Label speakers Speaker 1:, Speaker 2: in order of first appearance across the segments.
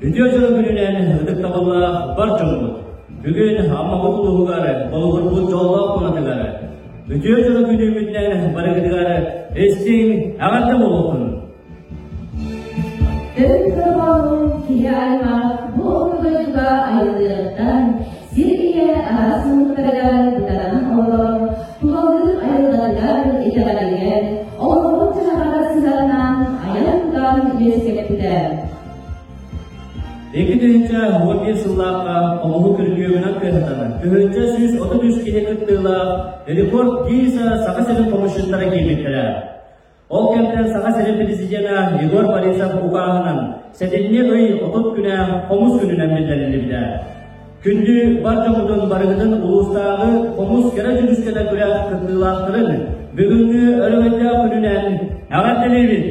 Speaker 1: Үтүө дьоро күнүнэн ытыктабыллаах бар дьоммут! Бүгүн Аммабыт улууһугар Болугурбут дьоллоох кунатыгар Үтүө дьоро күнүммүтүнэн барыгытыгар истиҥ эҕэрдэ буолуохтун!
Speaker 2: Төрүт дорҕоонун киһи аймах бу орто дойдуга айыллыаҕыттан сир ийэ араас муннуктарыгар бытаран олорон, тулалыыр айылҕатыгар, итэҕэлигэр, олоҕун-дьаһаҕар сыһыаннаан айан-тутан үөскэппитэ.
Speaker 1: 2011 сыллаахха хомуһу күргүөмүнэн кыһатан, 1133 киһи кыттыылаах рекорд Гиннеса Саха сирин хомусчуттара киирбиттэрэ. Ол кэмтэн Саха сирин президенэ Егор Борисов укааһынан сэтинньи ый 30 күнэ хомус күнүнэн биллэриллибитэ. Күндү бар дьоммутун барыгытын улуустааҕы хомус кэрэ дьүрүскэнэ күрэх кыттыылаахтарын бүгүҥҥү өрөгөйдөөх күнүнэн эҕэрдэлиибит!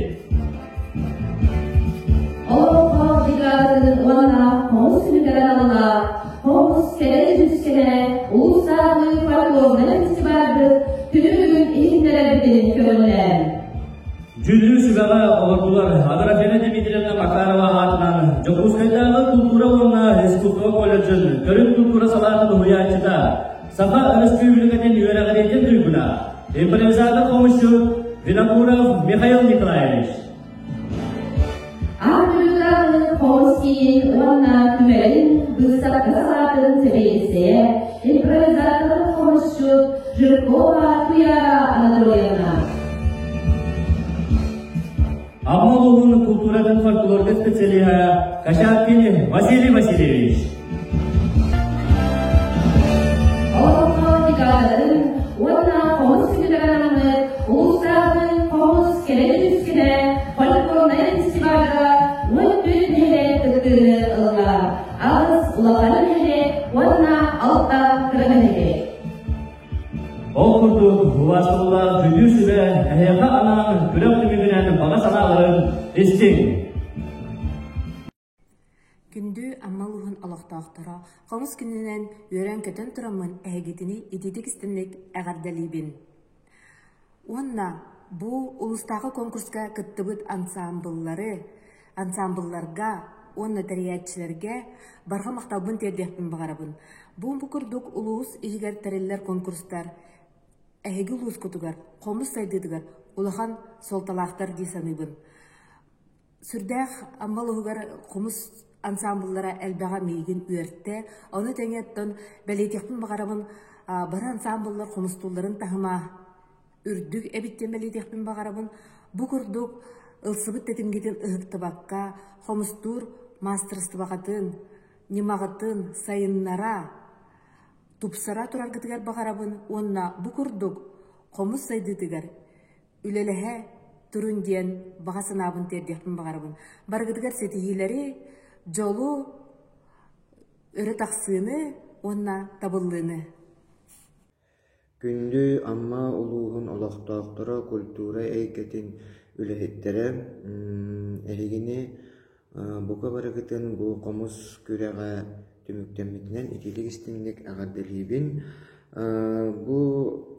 Speaker 2: Олоҥхо декадатын уонна хомус күнүгэр аналлаах Хомус кэрэ дьүрүскэнэ улуустааҕы фольклорнай фестивальбыт күнү бүгүн иһитиннэрэрбитин көҥүллээн.
Speaker 1: Дьүүллүүр сүбэҕэ олордулар Аграфена Дмитриевна Макарова аатынан Дьокуускайдааҕы култуура уонна искусство колледжын төрүт култуура салаатын уһуйааччыта, Саха Өрөспүүбүлүкэтин үөрэҕириитин туйгуна, импровизатор хомусчут Винокуров Михаил Николаевич.
Speaker 2: Аан дойдутааҕы хомус киинин уонна түмэлин быыстапка салаатын сэбиэдиссэйэ, импровизатор хомусчут Жиркова Туяра Анатольевна.
Speaker 1: Амма улууһун култууратын фольклорга специалиһа Кашаткин Василий Васильевич.
Speaker 2: Олоҥхо декадатын уонна хомус күнүгэр улуустааҕы хомус кэрэ түскэнэ фольклорнай фестивальга 14 нэһилиэк кыттыыны ылла. Аҕыс улахан нэһилиэк уонна алта кыра нэһилиэк.
Speaker 1: Ол курдук, убаастабыллаах дьүүллүүр сүбэ эһиэхэ анаан күрэх түмүгүнэн баҕа санааларын истиҥ.
Speaker 3: Күндү Амма улууһун олохтоохторо, хомус күнүнэн үөрэн-көтөн тураммын эһигитини итиитик-истинник эҕэрдэлиибин. Уонна бу улуустааҕы конкурска кыттыбыт ансаамбыллары, ансаамбылларга уонна тэрийээччилэргэ барҕа махталбын тиэрдиэхпин баҕарабын. Бу бу курдук улуус иһигэр тэриллэр конкурстар эһиги улуускутугар хомус сайдыытыгар улахан суолталаахтар дии саныыбын. Сүрдээх Амма улууһугар хомус ансаамбыллара элбэҕэ миигин үөртэ. Ону тэҥэ оттон бэлиэтиэхпин баҕарабын, бары ансаамбыллар хомустуулларын таһыма үрдүк эбит диэн бэлиэтиэхпин баҕарабын. Бу курдук ылсыбыт тэтимгитин ыһыктыбакка, хомустуур маастарыстыбаҕытын, ньымаҕытын сайыннара, тупсара тураргытыгар баҕарабын уонна бу курдук хомус сайдыытыгар үлэлэһэ турун диэн баҕа санаабын тиэрдиэхпин баҕарабын. Барыгытыгар ситиһиилэри, дьолу, өрө тахсыыны уонна табыллыыны.
Speaker 4: Күндү Амма улууһун олохтоохторо, культура эйгэтин үлэһиттэрэ, эһигини бука барыгытын бу хомус күрэҕэ түмүктэммитинэн итиитик-истиҥник эҕэрдэлиибин. Бу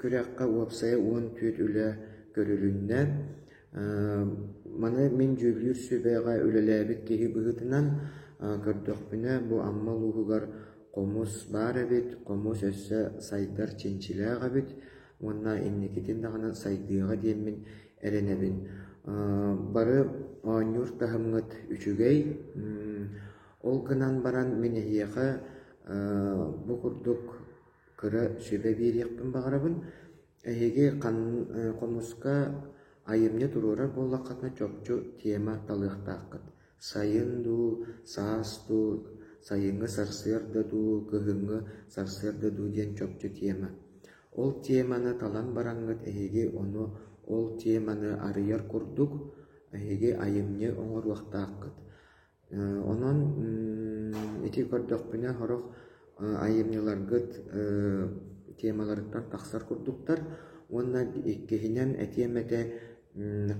Speaker 4: күрэххэ уопсайа 14 үлэ көрүлүннэ. Маны мин дьүүллүүр сүбэҕэ үлэлээбит киһи быһыытынан көрдөхпүнэ, бу Амма улууһугар хомус баар эбит, хомус өссө сайдар чинчилээх эбит уонна инникитин даҕаны сайдыаҕа диэммин эрэнэбин. Бары оонньуур таһымҥыт үчүгэй. Ол гынан баран мин эһиэхэ бу курдук кыра сүбэ биэриэхпин баҕарабын. Эһиги хомуска айымньы туруорар буоллаххытына чопчу тема талыахтааххыт. Сайын дуу, саас дуу, сайыҥҥы сарсыарда дуу, кыһыҥҥы сарсыарда дуу диэн чопчу тема. Ол теманы талан бараҥҥыт эһиги ону ол теманы арыйар курдук эһиги айымньы оҥоруохтааххыт. Онон ити көрдөхпүнэ сорох айымньыларгыт темаларыттан тахсар курдуктар уонна иккиһинэн этиэм этэ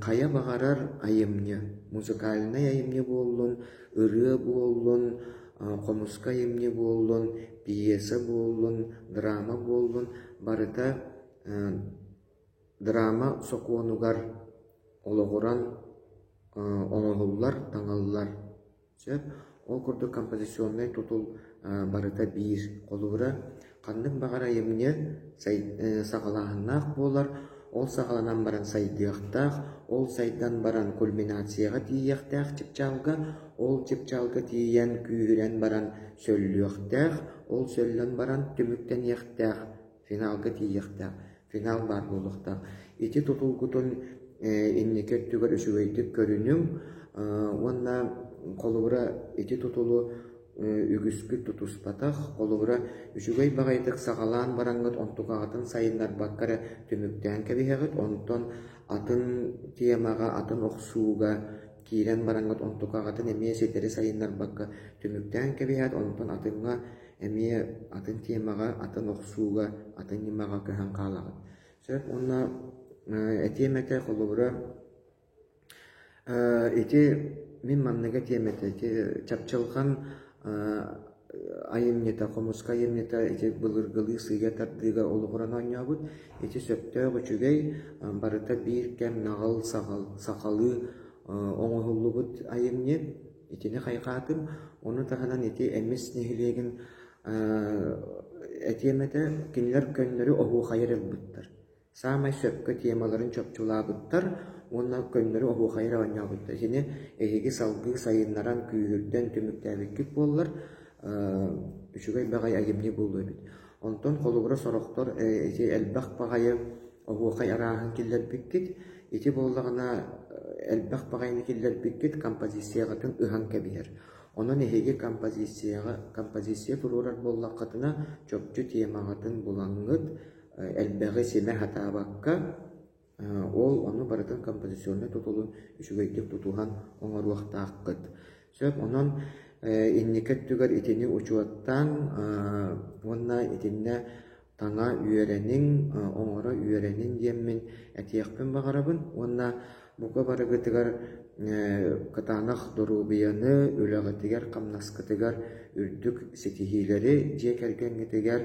Speaker 4: хайа баҕарар айымньы музыкальнай айымньы буоллун, ырыа буоллун, хомуска айымньы буоллун, пьеса буоллун, драма буоллун барыта драма сокуонугар олоҕуран оҥоһуллар, таҥыллар. Сөп. Ол курдук композиционнай тутул барыта биир. Холобура, ханнык баҕар айымньы саҕалааһыннаах буолар, ол саҕаланан баран сайдыахтаах, ол сайдан баран кульминацияҕа тиийиэхтээх чыпчаалга, ол чыпчаалга тиийэн күүһүрэн баран сөллүөхтээх, ол сөллөн баран түмүктэниэхтээх, финалга тиийиэхтээх, финал баар буолуохтаах. Ити тутулгутун инники өттүгэр үчүгэйдик көрүнүҥ уонна холобура ити тутулу үгүскүт тутуспатах, холобура үчүгэй баҕайытык саҕалаан бараҥҥыт онтукаҕытын сайыннарбакка эрэ түмүктээн кэбиһэҕит, онтон атын темаҕа, атын охсууга киирэн бараҥҥыт онтукаҕытын эмиэ ситэри сайыннарбакка түмүктээн кэбиһээт, онтон атыҥҥа эмиэ атын темаҕа, атын охсууга, атын ньымаҕа көһөн хаалаҕыт. Сөп уонна этиэм этэ холобура Ити мин манныгы этиэм этэ, ити Чапчылҕан айымньыта, хомуска айымньыта ити былыргылыы сыыйа тардыыга олоҕуран оонньообут. Ити сөптөөх үчүгэй, барыта биир кэм наҕыл сахалыы оҥоһуллубут айымньы. Итини хайҕаатым. Ону таһынан ити Эмис нэһилиэгин этиэм этэ, кинилэр көннөрү оһуохайы эрэ ылбыттар. Саамай сөпкө темаларын чопчулаабыттар уонна көннөрү оһуохайы эрэ оонньообуттар. Итини эһиги салгыы сайыннаран, күүһүрдэн түмүктээбиккит буоллар, үчүгэй баҕайы айымньы буолуо эбит. Онтон холобура сорохтор ити элбэх баҕайы оһуохай арааһын киллэрбиккит. Ити буоллаҕына элбэх баҕайыны киллэрбиккит композицияҕытын ыһан кэбиһэр. Онон эһиги композицияҕа композиция туруорар буоллаххытына, чопчу темаҕытын булаҥҥыт, элбэҕи симэ сатаабакка, ол ону барытын композиционнай тутулун үчүгэйдик тутуһан оҥоруохтааххыт. Сөп, онон инники өттүгэр итини учуоттаан уонна итиннэ таҥа үөрэниҥ, оҥоро үөрэниҥ диэммин этиэхпин баҕарабын уонна бука барыгытыгар кытаанах доруобуйаны, үлэҕитигэр-хамнаскытыгар үрдүк ситиһиилэри дьиэ кэргэҥҥитигэр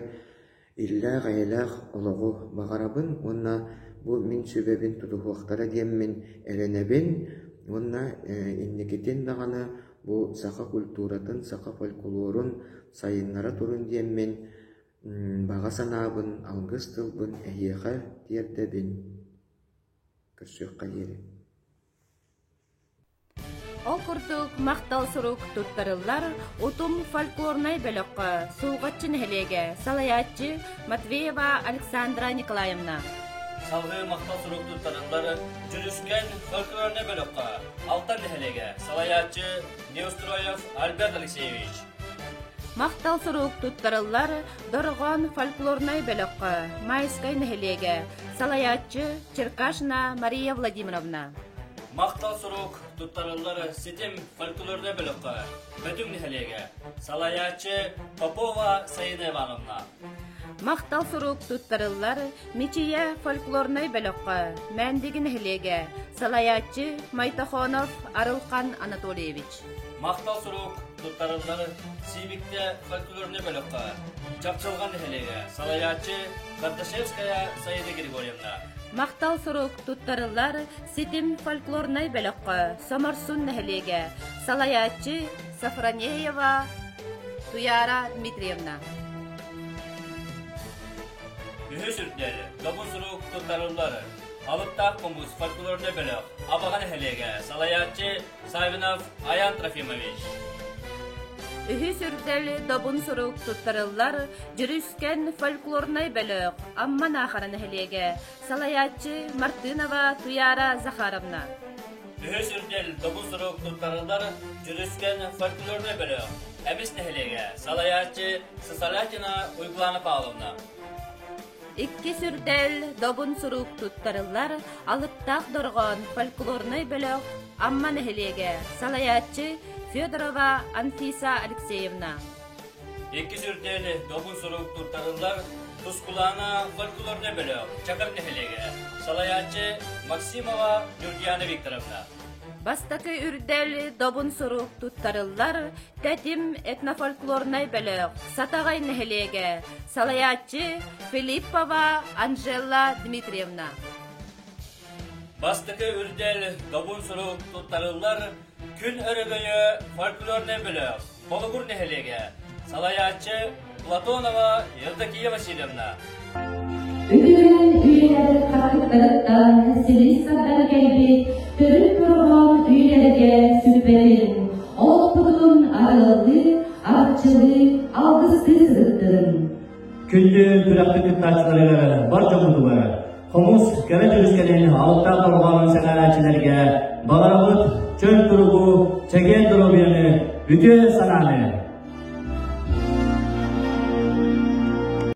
Speaker 4: Иллээх-эйэлээх олоҕу баҕарабын уонна бу мин сүбэбин тутуһуохтара диэммин эрэнэбин уонна инникитин даҕаны бу саха культуратын, саха фольклорун сайыннара турун диэммин баҕа санаабын, алгыс тылбын эһиэхэ тиэрдэбин. Көрсүөххэ диэри.
Speaker 5: Ол курдук махтал сурук туттарыллар Утум фольклорнай бөлөххө Сулҕаччы нэһилиэгэ салайааччы Матвеева Александра Николаевна.
Speaker 1: Салгыы махтал сурук туттарыллар Дьүрүскэн фольклорнай бөлөххө Алтан нэһилиэгэ салайааччы Неустроев Альберт Алексеевич.
Speaker 5: Махтал сурук туттарыллар Дорҕоон фольклорнай бөлөххө Майскай нэһилиэгэ салайааччы Черкашина Мария Владимировна.
Speaker 1: Махтал сурук туттарыллар ситим фольклорнай бөлөххө Бөтүҥ нэһилиэгэ салайааччы Попова Саина Ивановна.
Speaker 5: Махтал сурук туттарыллар Мичийэ фольклорнай бөлөххө Мээндиги нэһилиэгэ салайааччы Майтохонов Арылхан Анатольевич.
Speaker 1: Махтал сурук туттарыллар Сиибиктэ фольклорнай бөлөххө Чапчылҕан нэһилиэгэ салайааччы Кардашевская Саида Григорьевна.
Speaker 5: Махтал сурук туттарыллар Ситим фольклорнай бөлөххө Соморсун нэһилиэгэ салайааччы Сафронеева Туяра Дмитриевна.
Speaker 1: Үһүс үрдэл добун сурук туттарыллар Алыптаах хомус фольклорнай бөлөх Абаҕа нэһилиэгэ салайааччы Савинов Аян Трофимович.
Speaker 5: Үһүс үрдэл добун сурук туттарыллар Дьүрүскэн фольклорнай бөлөх Амма Наахара нэһилиэгэ салайааччы Мартынова Туяра Захаровна.
Speaker 1: Үһүс үрдэл добун сурук туттарыллар Дьүрүскэн фольклорнай бөлөх Эмис нэһилиэгэ салайааччы Сысолятина Уйгулана Павловна.
Speaker 5: Иккис үрдэл добун сурук туттарыллар Алыптаах дорҕоон фольклорнай бөлөх Амма нэһилиэгэ салайааччы Федорова Анфиса Алексеевна.
Speaker 1: Иккис үрдэл добун сурук туттарыллар Тускулаана фольклорнай бөлөх Чакыр нэһилиэгэ салайааччы Максимова Нюргияна Викторовна.
Speaker 5: Бастакы үрдэл добун сурук туттарыллар Тэтим этнофольклорнай бөлөх Сатаҕай нэһилиэгэ салайааччы Филиппова Анжела Дмитриевна.
Speaker 1: Бастакы үрдэл добун сурук туттарыллар. Күн өрөгөйө фольклорнай бөлөх, Болугур нэһилиэгэ, салайааччы Платонова Евдокия Васильевна.
Speaker 2: Үтүгүнэн үйэлэр хаттыктарыттан силис тардан кэлбит төрүт торҕоон үйэлэргэ сүппэтин, олохпутун арыаллыы, арчылыы, алгыстыы сырыттын.
Speaker 1: Күндү күрэхпит кыттааччыларыгар, бар дьоммутугар, хомус кэрэ дьүрүскэнин алыптаах дорҕоонун сэҥээрээччилэргэ баҕарабыт чөл туругу, чэгиэн доруобуйаны, үтүө санааны!